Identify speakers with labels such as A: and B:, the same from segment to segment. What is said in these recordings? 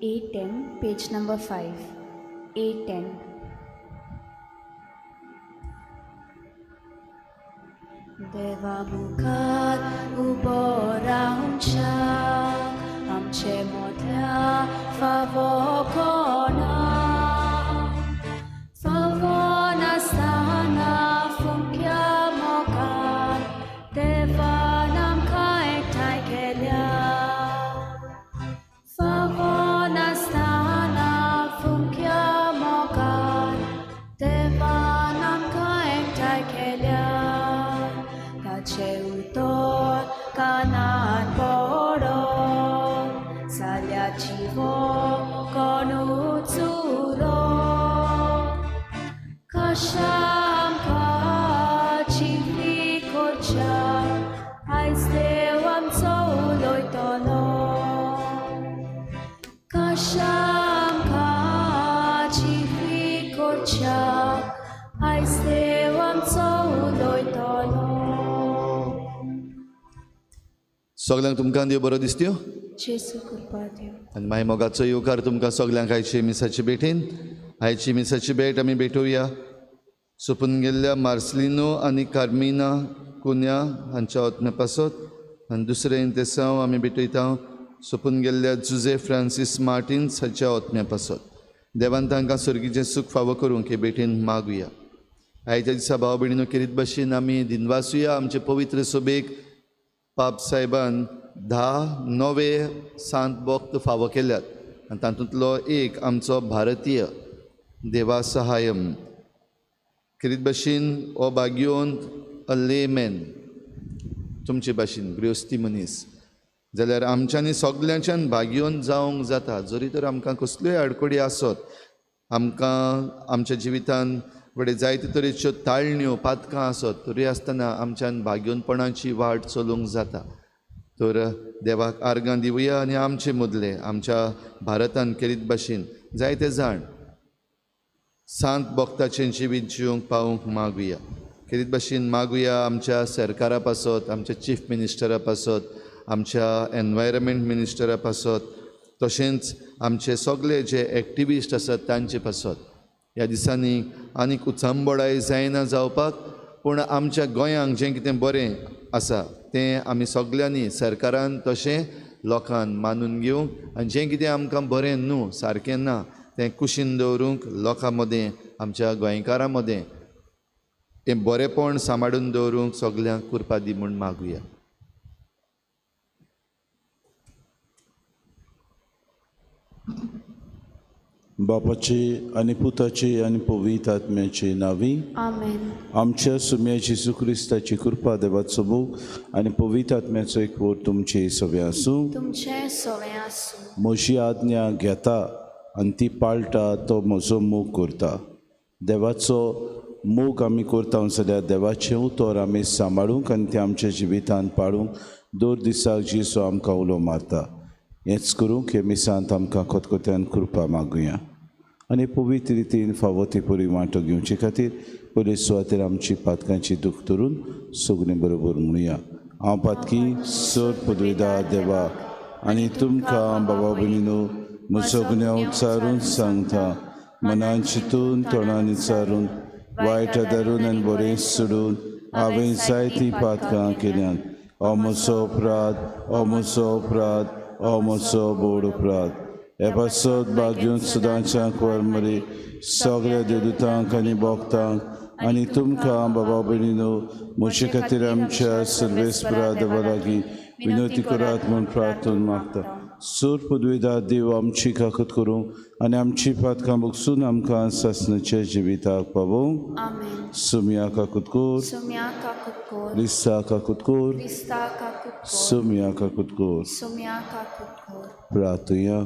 A: A10, page number 5. A10. देवा मुखार उबो रावच्याक आमचे मोदल्या फावो कोणा फावो नासतना फुंक्या मोगान देवान आमकां एकठांय केल्या फावो नासतना फुंक्या मोगान देवान आमकां एकठांय केल्या ताचें उतर कानार पडत जाल्यार जिवो कोणूच उरो कशा आमकां जिवी करच्याक आयज देव आमचो उलयतलो कशा आमकां जिवी करच्याक आयज देव आमचो उलयतलो.
B: सगल्यांक तुमकां देव बरो दिसत्यो.
A: जेजू कृपा दिवं.
B: आनी मागीर मोगाचो येवकार तुमकां सगल्यांक आयची मिसाची भेटीन. आयची मिसाची भेट आमी भेटोवया सोंपून गेल्ल्या मार्सलिनो आनी कार्मिना कुन्या हांच्या ओतम्या पासत. आनी दुसरें इंतेसांव आमी भेटयता सोंपून गेल्ल्या जुजे फ्रांसीस मार्टिन्स हाच्या ओतम्या पासत. देवान तांकां सर्गीचें सूख फावो करूंक हे भेटीन मागुया. आयच्या दिसा भाव भयणीनो केरीत भाशेन आमी दिनवासुया आमचे पवित्र सभेक पाप साहेबान 10 नवे सांत भक्त फावो केल्यात आनी तातूंतलो एक आमचो भारतीय देवा सहायम खेरीत भाशेन हो भाग्योंत अ लेमॅन तुमचे भाशेन गृहस्थी मनीस जाल्यार आमच्यांनी सगल्यांच्यान भाग्योन जावंक जाता. जरी तर आमकां कसल्योय आडखळी आसत, आमकां आमच्या जिवितान घडये जायते तरेच्यो ताळण्यो पातकां आसत, तरी आसतना आमच्यान भाग्योनपणाची वाट चलूंक जाता. तर देवाक आर्गां दिवया आनी आमचे मदले आमच्या भारतान केरीत भाशेन जायते जाण सांत भक्ताचें जिवीत जिवंक पावूंक मागुया. खेरीत भाशेन मागुया आमच्या सरकारा पासत, आमच्या चीफ मिनिस्टरा पासत, आमच्या एनवायरमेंट मिनिस्टरा पासत, तशेंच आमचे सगळे जे एक्टिविस्ट आसात तांचे पासत. ह्या दिसांनी आनीक उचांबळाय जायना जावपाक, पूण आमच्या गोंयांक जें कितें बरें आसा तें आमी सगल्यांनी सरकारान तशें लोकान मानून घेवंक आनी जें कितें आमकां बरें न्हू सारकें ना तें कुशीन दवरूंक लोकां मदें आमच्या गोंयकारां मदें तें बरेंपण सांबाळून दवरूंक सगल्यांक कृपा दी म्हूण मागुया.
C: बापाचे आनी पुताचे आनी पवित्र आत्म्याचे नांवी
A: आमेन.
C: आमच्या सुम्या जेजू क्रिस्ताची कृपा, देवाचो मोग आनी पवित्र आत्म्याचो एकवट तुमचे सगळे आसूं.
A: तुमचें सगळें आसूं.
C: म्हजी आज्ञा घेता आनी ती पाळटा तो म्हजो मोग करता. देवाचो मोग आमी करता जाल्यार देवाचें उतर आमी सांबाळूंक आनी तें आमच्या जिवितांत पाळूंक दर दिसाक जेजू आमकां उलो मारता. हेंच करूंक हे मिसांत आमकां खतखत्यान कृपा मागुया आनी पवित्र रितीन फावो ती पुरी वांटो घेवचे खातीर पयले सुवातेर आमची पातकांची दूख धरून सगळीं बरोबर म्हणुया. हांव पातकी सर पदवेदार देवा आनी तुमकां बाबा भयणीनो म्हजो गुन्यांव उच्चारून सांगता. मनान चिंतून तोंडान विचारून वायट धरून आनी बरें सोडून हांवें जायतीं पातकां केल्यांत. हो म्हजो अपराध, हो म्हजो अपराध, हो म्हजो बोड अपराध. हे पासत भाग्योन सदांच्या कुंवर सगळ्या देवदूतांक आनी भक्तांक आनी तुमकां बाबा भयणीनो म्हजे खातीर आमच्या सर्वेस्परा देवा लागीं विनवती करात म्हूण प्रार्थना मागता. सूर पदवीदार देव आमची काकत करूंक आनी आमची पातकां बगसून आमकां सासणाच्या जिविताक पावोवंक.
A: आमेन.
C: सुमया काकूत कोर,
A: सुम्या काकूत कोर,
C: क्रिस्ता काकूत कोर,
A: क्रिस्ता काकूत कोर,
C: सुमया काकूत कोर.
A: सुम्या काकूत कोर.
C: प्रार्थुया.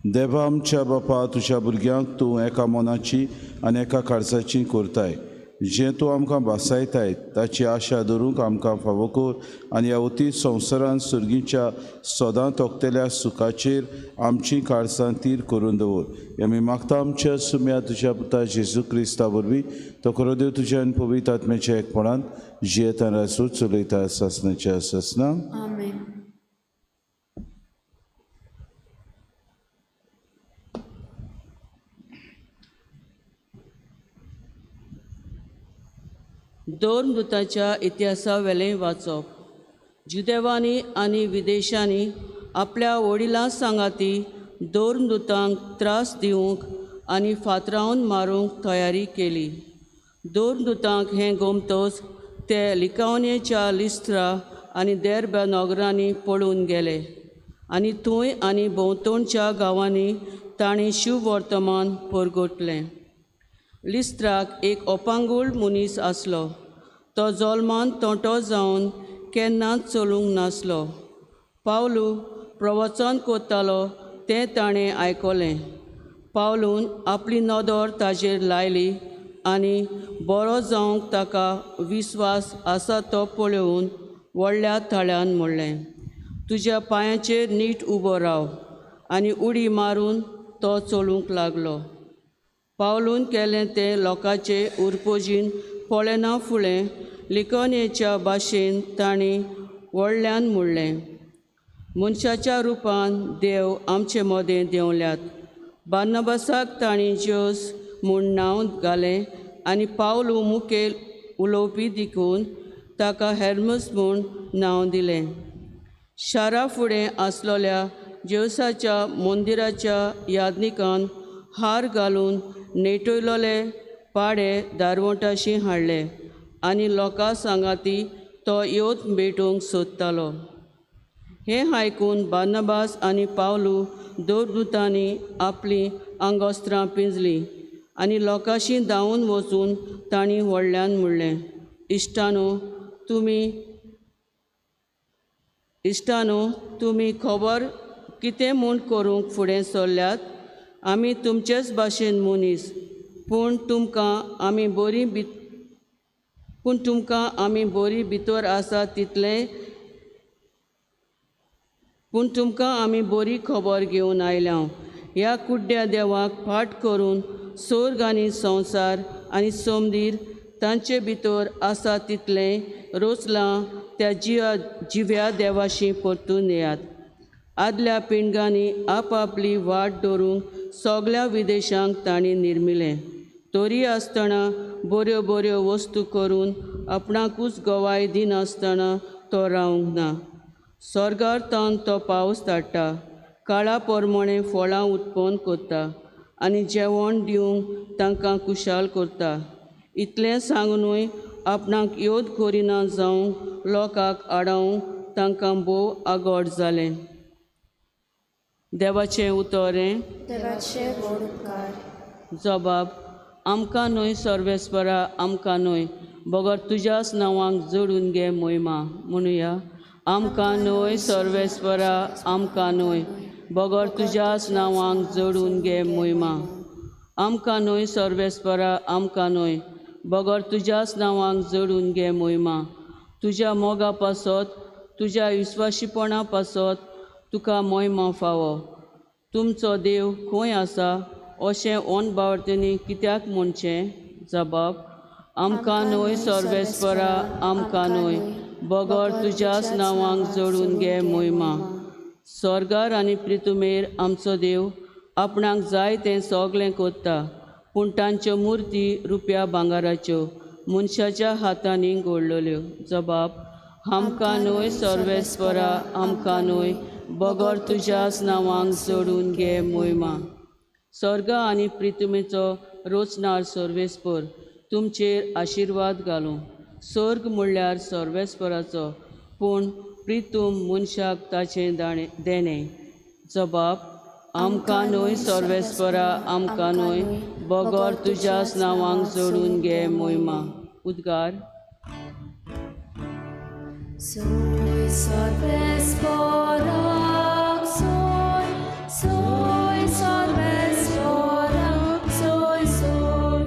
C: देवा आमच्या बापा, तुज्या भुरग्यांक तूं एका मनाची आनी एका काळजाची करताय. जें तूं आमकां भासायताय ताची आशा धरूंक आमकां फावो कर आनी ह्या अती संवसारांत सर्गीच्या सदां तोखतल्या सुखाचेर आमची काळजां तीर करून दवर. हें आमी मागता आमच्या सुम्या तुज्या पुता जेजू क्रिस्ता वरवीं. तो खरो देव तुज्या आनी पवित्र आत्म्याच्या एकपणान जियेता राजू चलयता सासणाच्या सासना.
A: आमेन.
D: दोरमृताच्या इतिहासा वेलें वाचप. जुदेवांनी आनी विदेशांनी आपल्या वडिलां सांगाती दोरमृतांक त्रास दिवंक आनी फातरावन मारूंक तयारी केली. दोरदूतांक हें गोमतोच ते लिकावनेच्या लिस्त्रा आनी देर्बा नगरांनी पळून गेले आनी थंय आनी भोंवतणच्या गांवांनी तांणी शुभवर्तमान परगटलें. लिस्त्राक एक अपांगूळ मनीस आसलो. तो जल्मान तोंटो जावन केन्नाच चलूंक नासलो. पावलू प्रवचन करतालो तें ताणें आयकलें. पावलून आपली नदर ताजेर लायली आनी बरो जावंक ताका विस्वास आसा तो पळोवन व्हडल्या थाळ्यान म्हणलें, तुज्या पांयाचेर नीट उबो राव. आनी उडी मारून तो चलूंक लागलो. पावलून केलें तें लोकांचे उरपोजीन पळयना फुडें लिकनेच्या भाशेन तांणी व्हडल्यान म्हणलें, मनशाच्या रुपान देव आमचे मदें देंवल्यात. बार्नबासाक तांणी ज्योस म्हूण नांव घालें आनी पावलू मुखेल उलोवपी देखून ताका हेर्मस म्हूण नांव दिलें. शारा फुडें आसलेल्या जेवसाच्या मंदिराच्या यादनिकान हार घालून नेटयलोले पाडे दारवंटाशी हाडले आनी लोकां सांगाती तो येवत भेटूंक सोदतालो. हें आयकून बार्नबास आनी पावलू दोरदूतांनी आपलीं आंगवस्त्रां पिंजलीं आनी लोकांशी धांवून वचून तांणी व्हडल्यान म्हणलें, इश्टानो तुमी खबर कितें म्हूण करूंक फुडें सरल्यात? आमी तुमचेच भाशेन मनीस, पूण तुमकां आमी बरी भितर आसा तितलें पूण तुमकां आमी बरी खबर घेवन आयल्या. ह्या कुड्ड्या देवाक फाट करून सोर्ग आनी संवसार आनी सोमदीर तांचे भितर आसा तितलें रोचलां त्या जिव्या देवाशी परतून येयात. आदल्या पिंडगांनी आपआपली वाट दवरूंक सगळ्या विदेशांक तांणी निर्मिलें. तरी आसतना बऱ्यो बऱ्यो वस्तू करून आपणाकूच गवाय दिनासतना तो रावंक ना. स्वर्गार तावन तो पावस धाडटा, काळा प्रमाणें फळां उत्पन्न करता आनी जेवण दिवंक तांकां खुशाल करता. इतलें सांगूनय आपणाक योद करिना जावंक लोकांक आडावंक तांकां भोव आगोड जालें. देवाचें उतर हें.
A: देवाचे व्हड उपकार.
D: जबाब. आमकां न्हय सर्वेस्परा, आमकां न्हय, बगर तुज्याच नांवांक जोडून घे मोहिमा. म्हणुया, आमकां न्हय सर्वेस्परा, आमकां न्हय, बगर तुज्याच नांवांक जोडून घे मोहिमा. आमकां न्हय सर्वेस्परा, आमकां न्हय, बगर तुज्याच नांवांक जोडून घे मोहिमा. तुज्या मोगा पासत, तुज्या विस्वाशीपणा पासत तुका मोहिमा फावो. तुमचो देव खंय आसा अशें ओनबावर्तींनी कित्याक म्हणचें? जबाब. आमकां न्हय सर्वेस्परा, आमकां न्हय, बगर तुज्याच नांवांक जोडून घे मोहिमा. स्वर्गार आनी प्रितुमेर आमचो देव आपणाक जाय तें सगळें करता, पूण तांच्यो मुर्ती रुपया भांगराच्यो मनशाच्या हातांनी घडलेल्यो. जबाब. आमकां न्हय सर्वेस्परा, आमकां न्हय, बगर तुज्याच नांवांक जोडून घे मोहिमा. स्वर्ग आनी प्रितुमेचो रोचणार सर्वेस्पर तुमचेर आशिर्वाद घालूं. स्वर्ग म्हणल्यार सर्वेस्पराचो, पूण प्रितूम मनशाक ताचें देणें. जबाब. आमकां न्हय सर्वेस्परा, आमकां न्हय, बगर तुज्याच नांवांक जोडून घे मोहिमा. उद्गार.
A: Soy सर्वेस्पराक soy, soy सर्वेस्पराक soy, soy,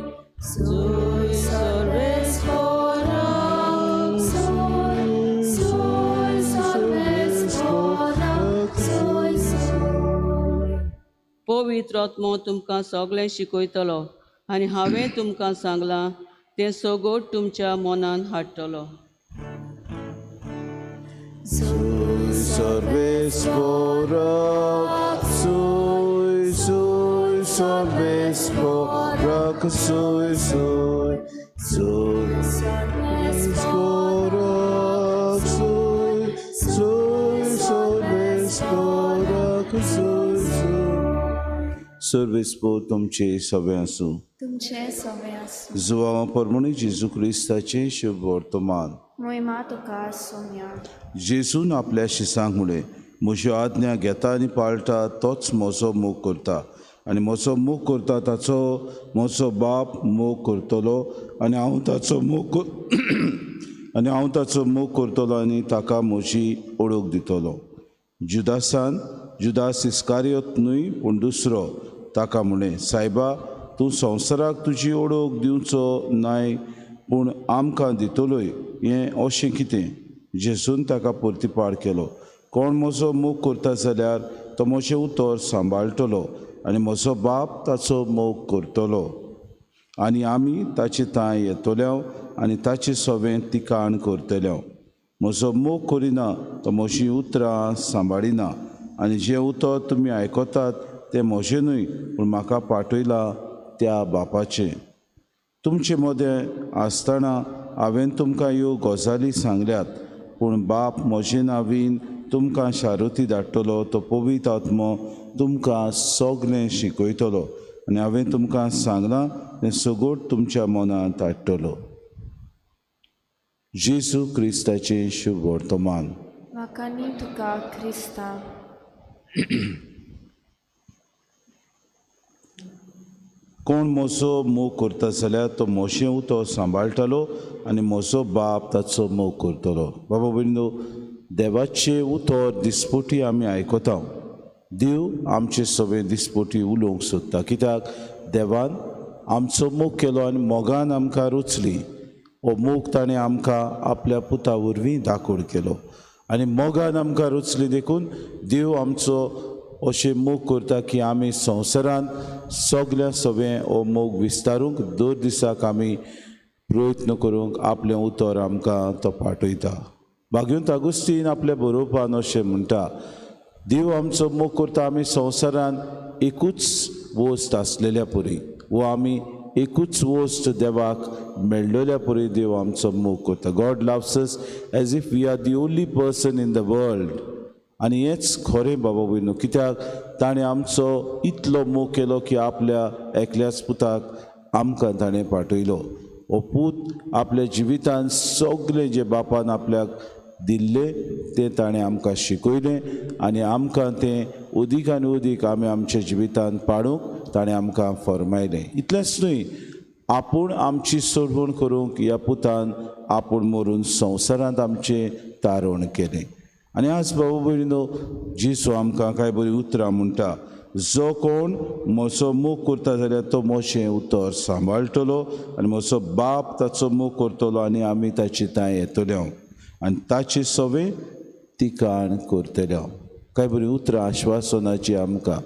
A: soy सर्वेस्पराक soy, soy सर्वेस्पराक soy, soy.
D: पवित्र आत्मो तुमकां सगळें शिकयतलो आनी हांवें तुमकां सांगलां तें सगळें तुमच्या मनान हाडटलो.
C: Sui सर्वेस्पराक sui, sui सर्वेस्पराक sui, sui, सोर्वेस्पोराक सोय सोय सोर्वेस्पोराक सोय सोय. सर्वेस्पो तुमचे सगळे आसूं.
A: तुमचे सवे आसूं.
C: जुवांव परमणी जेजू क्रिस्ताचें शुभ वर्तमान.
A: मोहिमा तुका सोम्या.
C: जेजून आपल्या शिसांक म्हळें, म्हज्यो आज्ञा घेता आनी पाळटा तोच म्हजो मोग करता, आनी म्हजो मोग करता ताचो म्हजो बाप मोग करतलो, आनी हांव ताचो मोग आनी हांव ताचो मोग करतलो आनी ताका म्हजी ओळख दितलो. जुदासान, जुदास इस्कारियोत न्हय पूण दुसरो, ताका म्हळें, सायबा, तूं संवसाराक तुजी ओळख दिवचो नाय पूण आमकां दितलोय, हें अशें कितें? जेजून ताका परतीपाड केलो, कोण म्हजो मोग करता जाल्यार तो म्हजें उतर सांबाळटलो, आनी म्हजो बाप ताचो मोग करतलो, आनी आमी ताचे थांय येतले आनी ताचे सवें तिकाण करतले. म्हजो मोग करिना तो म्हजीं उतरां सांबाळिना, आनी जें उतर तुमी आयकतात तें म्हजें न्हय पूण म्हाका पाठयलां त्या बापाचें. तुमचे मदें आसतना हांवें तुमकां ह्यो गजाली सांगल्यात, पूण बाप म्हजे नांवीन तुमकां शारुती धाडटलो, तो पवित्र आत्मो तुमकां सगळें शिकयतलो, आनी हांवें तुमकां सांगलां तें सगळें तुमच्या मनांत हाडटलो. जेजू क्रिस्ताचें शुभ वर्तमान.
A: वाकांनी तुका क्रिस्ता.
C: कोण म्हजो मोग करता जाल्यार तो म्हजें उतर सांबाळटलो, आनी म्हजो बाप ताचो मोग करतलो. बाबा भयणीनो, देवाचें उतर दिसपटी आमी आयकता. देव आमचे सगळे दिसपटी उलोवंक सोदता, कित्याक देवान आमचो मोग केलो आनी मोगान आमकां रुचली. हो मोग ताणें आमकां आपल्या पुता वरवीं दाखोवन केलो, आनी मोगान आमकां रुचली देखून देव आमचो अशें मोग करता की आमी संवसारांत सगल्या सगळें हो मोग विस्तारूंक दर दिसाक आमी प्रयत्न करूंक आपलें उतर आमकां तो पाठयता. भाग्यवंत आगुस्तीन आपल्या बरोवपान अशें म्हणटा, देव आमचो मोग करता आमी संवसारांत एकूच वस्त आसलेल्या परी, वो आमी एकूच वस्त देवाक मेळ्ळेल्या परी देव आमचो मोग करता. God loves us as if we are the only person in the world. आनी हेंच खरें बाबा भयणीनो, कित्याक ताणें आमचो इतलो मोग केलो की आपल्या एकल्याच पुताक आमकां ताणें पाठयलो. हो पूत आपल्या जिवितान सगळें जें बापान आपल्याक दिल्लें तें ताणें आमकां शिकयलें, आनी आमकां तें अदीक आनी अदीक आमी आमच्या जिवितान पाडूंक ताणें आमकां फर्मायलें. इतलेंच न्हय, आपूण आमची सोडवण करूंक ह्या पुतान आपूण मरून संवसारांत आमचें तारण केलें. आनी आज बाबा भयणीनो, जेजू आमकां कांय बरीं उतरां म्हणटा, जो कोण म्हजो मोग करता जाल्यार तो म्हजें उतर सांबाळटलो, आनी म्हजो बाप ताचो मोग करतलो, आनी आमी ताचे थांय येतले आनी ताचे सवें तिकाण करतले. कांय बरीं उतरां आश्वासनाची आमकां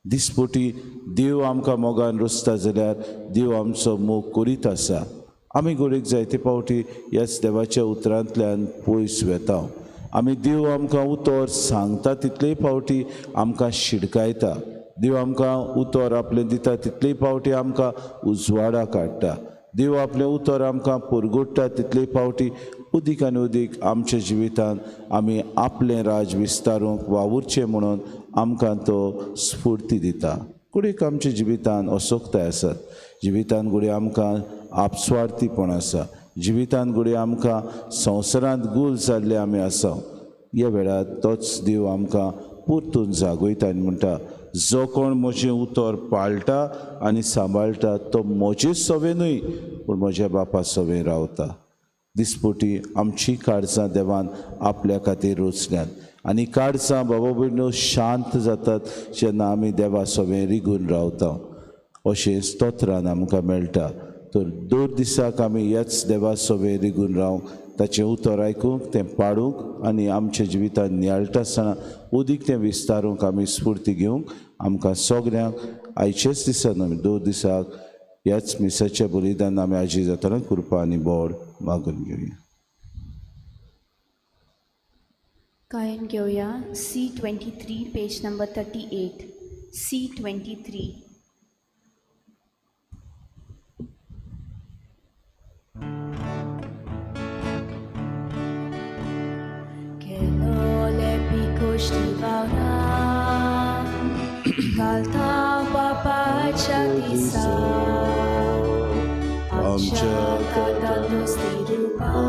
C: दिसपटी. देव आमकां मोगान रचता जाल्यार देव आमचो मोग करीत आसा. आमी घडयेक जायते फावटी ह्याच देवाच्या उतरांतल्यान पयस वेता. आमी देव आमकां उतर सांगता तितलेय फावटी आमकां शिडकायता. देव आमकां उतर आपलें दिता तितलेय फावटी आमकां उजवाडा काडटा. देव आपलें उतर आमकां पुरगुट्टा तितलेय फावटी अदीक आनी अदीक आमच्या जिवितांत आमी आपलें राज विस्तारूंक वावुरचें म्हणून आमकां तो स्फुर्ती दिता. घडयेक आमच्या जिवितांत असोक्ताय आसात, जिवितांत घडये आमकां आपस्वार्थीपण आसा, जिवितांत घडये आमकां संवसारांत गूल जाल्ले आमी आसा. ह्या वेळार तोच देव आमकां परतून जागयता आनी म्हणटा, जो कोण म्हजें उतर पाळटा आनी सांबाळटा तो म्हजेच सवे न्हय पूण म्हज्या बापा सवे रावता. दिसपटी आमची काळजां देवान आपल्या खातीर रचल्यांत आनी काळजां बाबा भयणीनो शांत जातात जेन्ना आमी देवा सवे रिगून रावता. अशें स्तोत्रान आमकां मेळटा. तर दर दिसाक आमी ह्याच देवा सवे रिगून रावंक, ताचें उतर आयकूंक, तें पाडूंक आनी आमच्या जिवितांत नियाळटा आसतना अदीक तें विस्तारूंक आमी स्फुर्ती घेवंक आमकां सगल्यांक आयचेच दिसा न्हय दर दिसाक ह्याच मिसाच्या बलिदान आमी आजी जातना कृपा आनी बोड मागून घेवया.
A: गायन घेवया C23 page number 38. C23. घालता बापाच्या दिसा
C: आमच्या
A: ताटांत नुस्तीं रुपां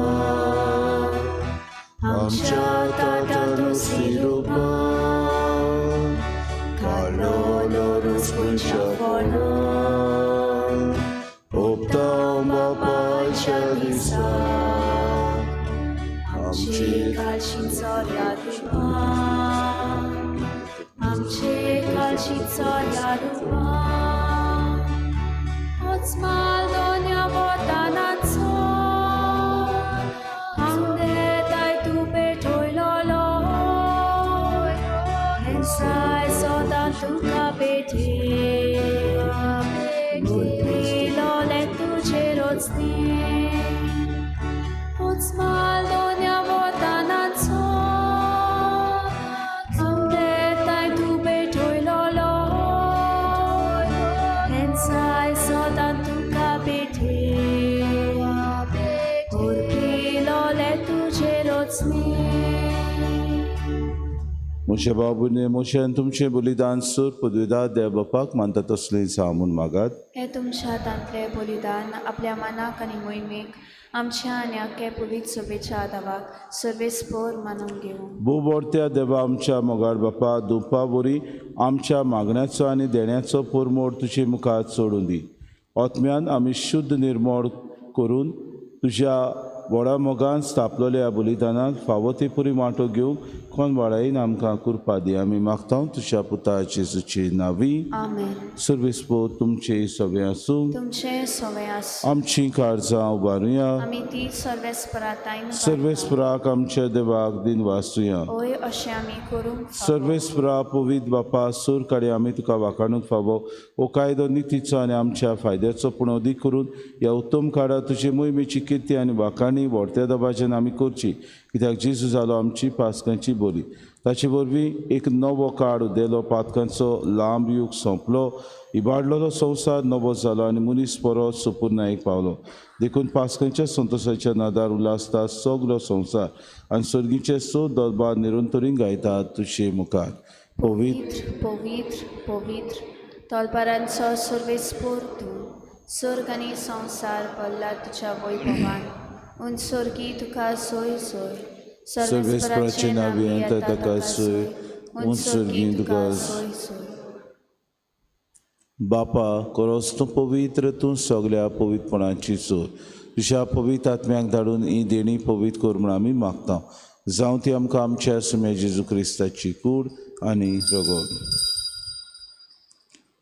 C: आमच्या ताटांत नुस्तीं रुपां काडलोलो रुजपुच्या फोंडां ओंपता बापाच्या दिसा
A: आमचे काळशी चोऱ्या रुपां आमचे काळशी चोऱ्या रुपां होच माल दोन्या वतानाचो हांव तूं पेठयलोलो हेंसाय सदां तुका पेठे गुरपिलोलें तुजें रोचनी होच माल दोन्या वतानाचो हांव तूं पेठयलोलो हेंसाय सदां तुका पेठे गुरपिलोलें तुजें रोचनी.
C: म्हज्या बाबूने मोशान तुमचें बलिदान सूर पदवीदार देव बापाक मानता तसलें जावं म्हूण मागात.
A: हे तुमच्या हातांतलें बलिदान आपल्या मनाक आनी मोहिमेक आमच्या आनी आख्खे पवित्र सभेच्या दावाक सर्वेस्पोर मानून घेवं.
C: भोव देवा आमच्या मोगाळ बापा, दुपा वरी आमच्या मागण्याचो आनी देण्याचो पोरमोड तुजे मुखार सोडून दी. आत्म्यान आमी शुद्ध निर्मोड करून तुज्या व्हडा मोगान स्थापलेल्या बलिदानाक फावो ते पुरी वांटो घेवंक कोण वाडायन आमकां कृपा दी. आमी मागता तुज्या पुता जेजूचे नांवी.
A: आमेन.
C: सर्वेस्पोर तुमचे सगळें आसूं.
A: तुमचें सवें आसूं.
C: आमची काळजां उबारुया.
A: आमी ती सर्वेस्परातायन
C: सर्वेस्पराक आमच्या देवाक दिन वाचुया.
A: हय, अशें आमी करूंक फावो.
C: सर्वेस्परा पवित्र बापा, सूर काडे आमी तुका वाखाणूंक फावो. हो कायदो नितीचो आनी आमच्या फायद्याचो, पूण अदीक करून ह्या उत्तम काळार तुजी मोहिमेची किर्ती आनी वाखाणी व्हडत्या दबाज्यान आमी करची, कित्याक जेजू जालो आमची पासकांची बोली. ताचे वरवीं एक नवो काळ उदेलो, पातकांचो लांब यूग सोंपलो, इबाडलेलो संवसार नवो जालो आनी मनीस परत सुपुर्नायेक पावलो. देखून पासकांच्या संतोशाच्या नादार उल्हासता सगलो संवसार आनी सर्गीचे स दरबार निरंतरीन गायतात तुजे मुखार. पवित्र
A: पवित्र पवित्र तलबारांचो सर्वेस्पोर तूं, सर्ग आनी संवसार भरला तुज्या वैभवान. उन सर्गी तुका सोय सोय.
C: सर्वेस्पराचे नांवी येता ताका सोय, उन सर्गी तुका
A: सोय सोय.
C: बापा, खरोच तूं पवित्र, तूं सगल्या पवित्रपणाची सोय. तुज्या पवित्र आत्म्याक धाडून ही देणी पवित्र कर म्हूण आमी मागता. जावं ती आमकां आमच्या सुम्या जेजू क्रिस्ताची कूड आनी रगत.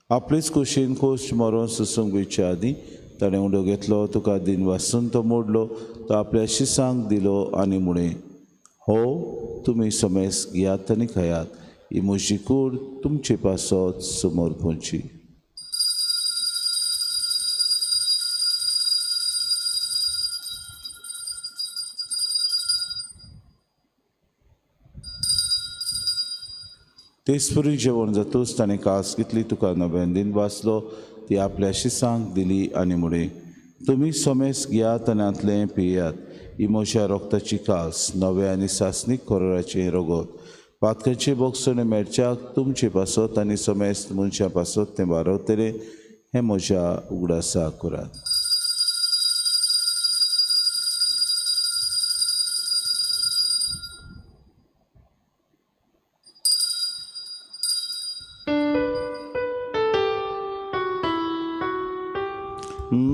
C: आपलेच कुशीन कोश मरोन सोसूंक वयचे आदीं ताणें उंडो घेतलो, तुका दिन वासून तो मोडलो, तो आपल्या शिसांक दिलो आनी म्हळें, हो तुमी समेस घेयात आनी खायात, ही म्हजी कूड तुमचे पासत समर्पणची. तेचपरी जेवण जातूच ताणें कास घेतली, तुका नव्यान दिन वाचलो, ती आपल्या शिसांक दिली आनी म्हळें, तुमी समेस घेयात आनी हांतलें पियात, ही म्हज्या रोगताची कास, नव्या आनी सासणीक कोराचें रगत. पातकांचे बोगसणे मेळच्याक तुमचे पासत आनी समेस्त मनशां पासत तें वारवतलें, हें म्हज्या उगडासा करात.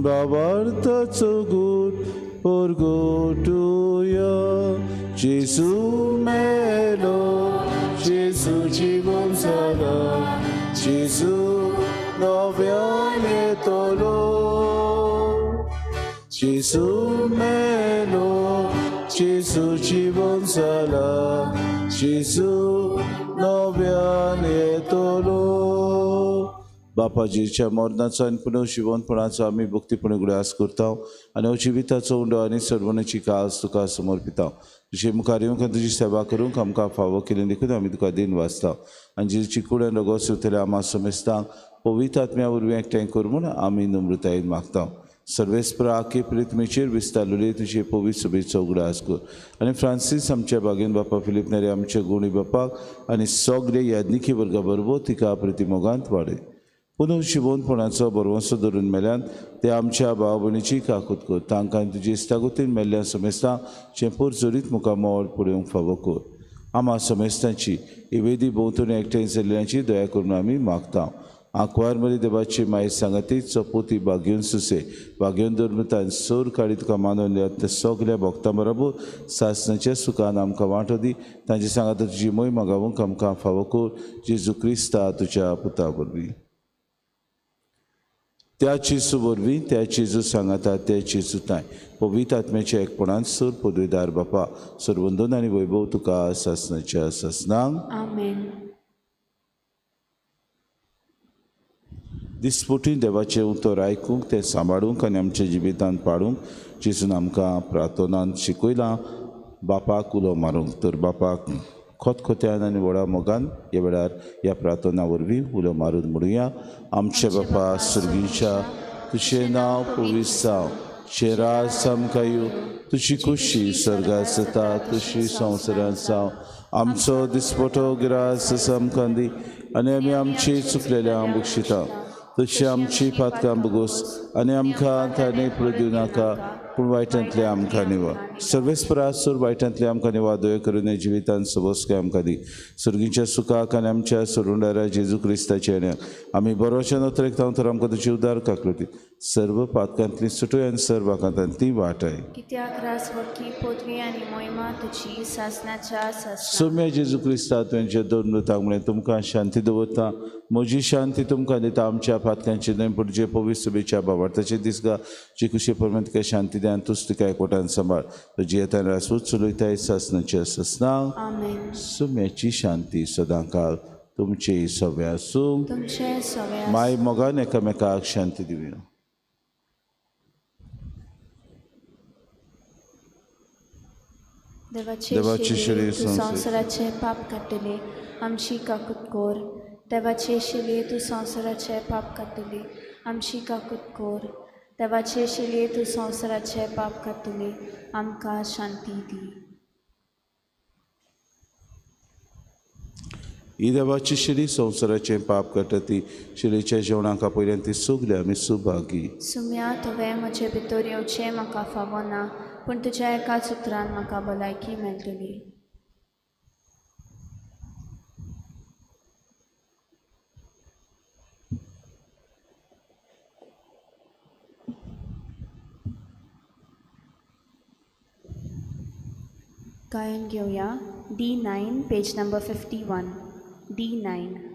C: भावार्थाचो गूट परगटुया, जेजू मेलो, जेजू जिवन जाला, जेजू नव्यान येतलो. जेजू मेलो, जेजू जिवन जाला, जेजू नव्यान येतलो. बापाजीच्या मरणाचो आनी पुनर्जिवनपणाचो आमी भक्तीपणी उगडास करता आनी हो जिविताचो उंडो आनी सर्वणाची कास तुका समर्पिता. तुजे मुखार येवंक आनी तुजी सेवा करूंक आमकां फावो केली देखून आमी तुका दिन वाचता. आनी जेजूची कूड आनी रगत सोदतल्या आमा समेस्तांक पवित्र आत्म्या वरवीं एकठांय कर म्हूण आमी नम्रतायेन मागता. सर्वेस्परा आखे प्रिथमेचेर विस्तारलेली तुजे पवित्र सभेचो उगडास कर आनी फ्रांसीस आमच्या बागेन बापा फिलीप नेरे आमच्या गुणी बापाक आनी सगळे याज्ञिकी वर्गा बरोबर तिका प्रतिमोगांत वाडय. पुनू शिवोनपणाचो बरवंसो धरून मेल्यान ते आमच्या भाव भयणीची काकूत कर. तांकां तुजी इस्तागुतीन मेल्ल्या समेस्तां चेंपूर जोरीत मुखामळ पळोवंक फावो कर. आमा समेस्तांची इवेदी भोंवतणी एकठांय जाल्ल्यांची दया करून आमी मागता. आंकवार मरी देवाची माय सांगाती चपोती बागेवन सुसे बागेवन धर्मतान सोर काडी तुका मानून दितात त्या सगल्या भक्तां बरोबर सासणाच्या सुखान आमकां वांटो दी. तांचे सांगाता तुजी मोहिमा गावूंक आमकां फावो कर. जेजू क्रिस्ता तुज्या पुता वरवीं. त्या जेजू वरवीं, त्या जेजू सांगाता, त्या जेजू तांय पवित्र आत्म्याच्या एकपणान सूर पदवीदार बापा सर्वंदन आनी वैभव तुका सासणाच्या सासणांक.
A: आमेन.
C: दिसपोटी देवाचें उतर आयकूंक, तें सांबाळूंक आनी आमच्या जिवितांत पाडूंक जेजून आमकां प्रार्थनान शिकयलां. बापाक उलो मारूंक तर बापाक खोतखोत्यान आनी व्हडा मोगान ह्या वेळार ह्या प्रार्थना वरवीं उलो मारून म्हणुया. आमच्या बापा सर्गीच्या, तुजें नांव पवित्र जावं, तुजें राज आमकां येवं, तुजी खुशी सर्गात जाता तशी संवसारांत जावं. आमचो दिसपटो गिरास आमकां दी आनी आमी आमची चुकलेल्या बक्षिता तशी आमची पातकां बगोस आनी आमकां ताणें पुरो दिवं नाका, पूण वायटांतले आमकां निवा. सर्वेस्परा सूर वायटांतले आमकां निवा. दया करून जिवितान सबस्काय आमकां दी. सर्गीच्या सुखाक आनी आमच्या सोडूंडारा जेजू क्रिस्ताच्या येण्याक आमी बरोवच्या नोतरेक तर आमकां तुजी उदार काकलती. सर्व पातकांतली सुटय आनी सर्व आकांतांतली वाटाय.
A: कित्याक रास वरकी पदवी आनी मोहिमा तुजी सासणाच्या सासणाक.
C: सोम्या जेजू क्रिस्ता तुवें दोन मृतांक म्हणलें तुमकां शांती दवरता, म्हजी शांती तुमकां दिता. आमच्या पातकांची न्हय पूण जे पवित्र सभेच्या भावार्थाचे दिसगा जी कुशी प्रमाण तुका शांती द्या आनी तूच तुका एकवटान सांबाळ. तुजी येतान रासवूच चलयताय सासणाच्या सासणाक.
A: आमेन.
C: सुम्याची शांती सदांकाळ तुमचे सगळे आसूं.
A: तुमचे सगळे
C: माय मोगान एकामेकाक शांती दिवया.
A: देवाचे शिले तूं संवसाराचें पाप काडटले, आमची काकूत कर. देवाचे शिले तूं संवसाराचें पाप काडटले, आमची काकूत कर. देवाचे शिले तूं संवसाराचें पाप काडटले, आमकां शांती दी.
C: ही देवाची शिली संवसाराचें पाप काडटा ती शिलेच्या जेवणाक आपयल्यान ती सगली आमी सुभागी.
A: सुम्या तुवें म्हजे भितर येवचें म्हाका फावो ना, पूण तुज्या एकाच उतरान म्हाका भलायकी मेळटली. गायन घेवया D9 page number 51. D9.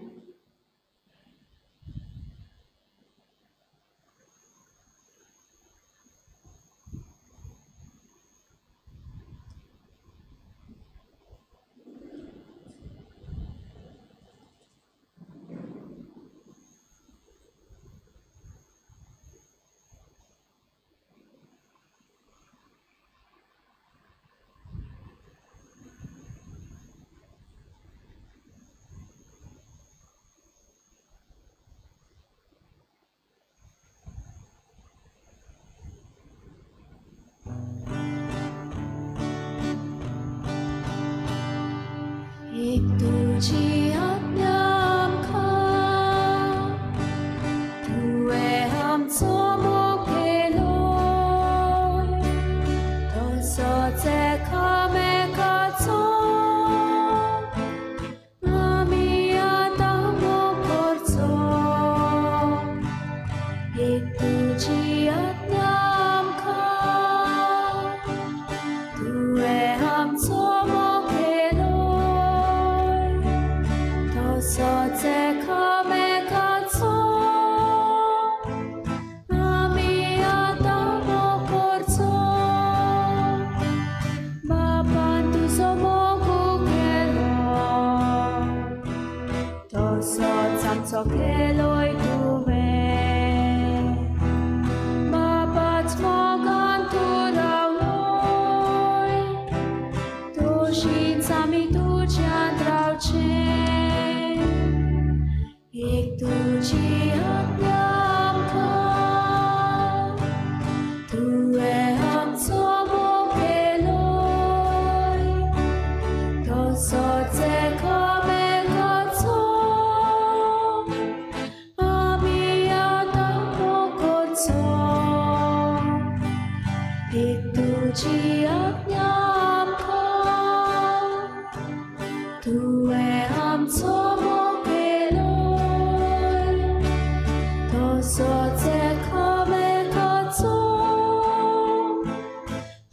A: तोच एकामेकाचो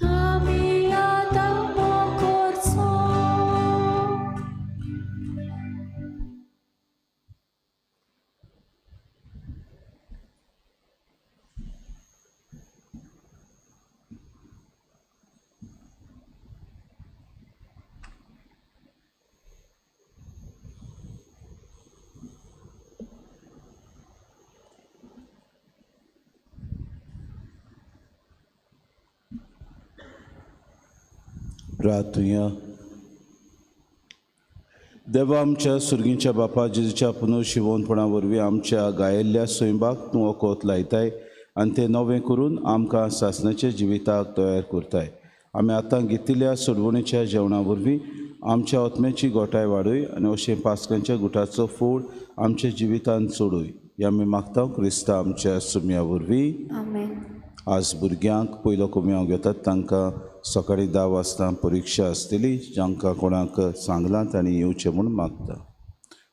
A: आमी आतां मोग करचो.
C: प्रार्थुया. देवा आमच्या सुर्गींच्या बापा, जेजूच्या पुनर्शिवोनपणा वरवीं आमच्या गायिल्ल्या स्वयंबाक तूं वखद लायताय आनी तें नवें करून आमकां सासणाच्या जिविताक तयार करताय. आमी आतां घेतिल्ल्या सोडवणीच्या जेवणा वरवीं आमच्या आत्म्याची गोठाय वाडय आनी अशें पास्कांच्या गुटाचो फोड आमच्या जिवितान चडय. हे आमी मागता क्रिस्ता आमच्या सुम्या वरवीं.
A: आमेन.
C: आज भुरग्यांक पयलो कोमयांव घेतात तांकां सकाळीं 10 वाजता परिक्षा आसतली. जांकां कोणाक सांगलां तांणी येवचें म्हूण मागता.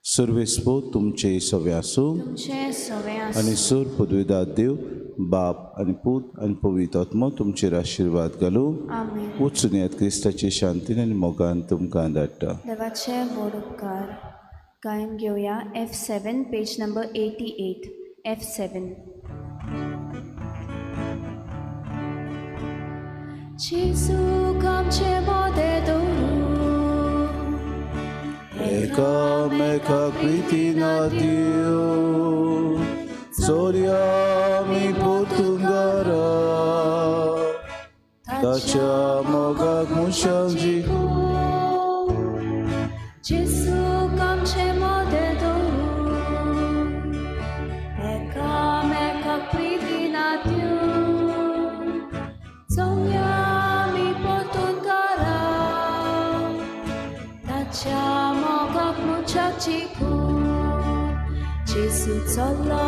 C: सर्वेस्पो तुमचे सवे आसूं
A: तुमचें सवें
C: आनी
A: आसूं.
C: सूर पदवीदार देव बाप आनी पूत आनी पवित्र आत्मो तुमचेर आशिर्वाद घालूं.
A: आमेन.
C: वचून येत क्रिस्ताची शांतीन आनी मोगान तुमकां धाडटा.
A: देवाचे व्हड उपकार. गायन घेवया F7 page number 88 F7. जेजूक आमचे मोदें दवरूं,
C: एकामेका प्रितीन दिव चोरया आमी परतून घरा ताच्या मोगाक मनशां जिखूं.
A: जेजूक आमचे मोदें दवरूं, एकामेकाक प्रितीन दिवं, चोरया आमी परतून घरा ताच्या मोगाक मनशाक जिखूं. जेजू चल्ला